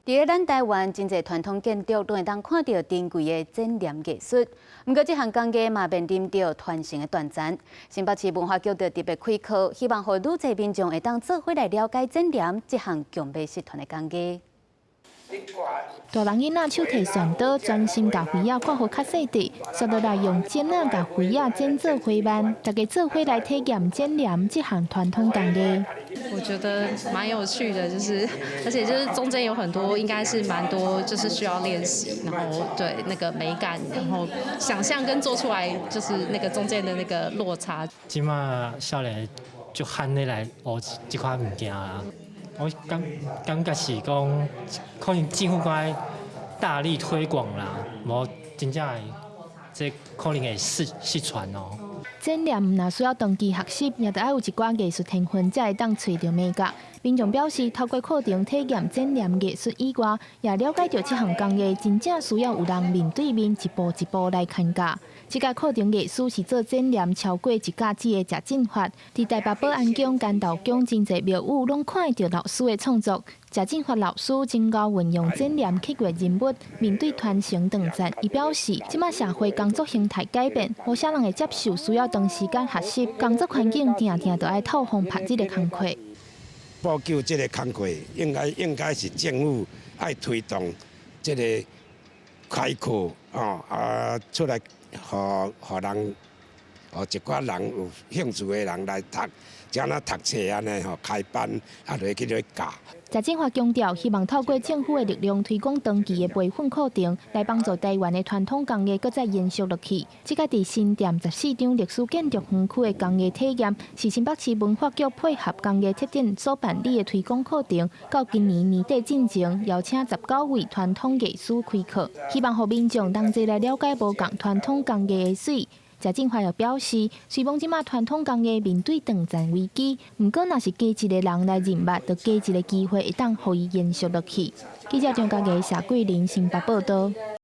佇咧咱台灣，真濟傳統建築攏會當看著珍貴的剪黏藝術。毋過，這項工藝嘛面臨著傳承的斷層。新北市文化局就特別開課，希望予愈濟民眾會當做伙來了解剪黏這項強欲失傳的工藝。大人囡仔手提旋刀，專心共花仔割予較細塊，紲落來用剪仔共花仔剪做花蔓，大家做伙來體驗剪黏這項傳統工藝。我覺得蠻有趣的，就是而且就是中間有很多，應該是蠻多，就是需要練習，然後對那個美感，然後想象跟做出來就是那個中間的那個落差。這馬少年就罕咧來學這款物件啦。我感覺是講，可能政府該大力推廣啦，無真正會這可能會失傳哦。剪黏毋但需要長期學習，也著愛有一寡藝術天分，才會當揣著眉角。民眾表示，透過課程體驗剪黏藝術以外，也了解著這項工藝真正需要有人面對面一步一步來牽教。這屆課程藝師是做剪黏超過一甲子的謝進發，佇台北保安宮、關渡宮真濟廟宇攏看會著老師的創作。謝進發老師真𠢕運用剪黏刻畫人物，面對傳承斷層，伊表示，這馬社會工作形態改變，無啥人會接受需要長時間學習，工作環境定定都愛透風曝日的工課。補救這个工課，應該是政府愛推動這個開課哦，啊出來，予人，予一寡人有興趣的人來讀，像若讀冊按呢吼，開班啊，落去咧教。謝進發強調，希望透過政府的力量推廣長期的培訓課程，來幫助台灣的傳統工藝閣再延續落去。這個佇新店14張歷史建築園區的工藝體驗，是新北市文化局配合工藝特展所辦理的推廣課程。到今年年底進前，邀請19位傳統藝師開課，希望予民眾同齊來了解無仝傳統工藝的媠。謝進發又表示，雖罔這馬傳統工藝面對斷層危機，毋過若是加一个人來認捌，就加一个機會會當予伊延續落去。記者張家傑、謝桂玲新北報導。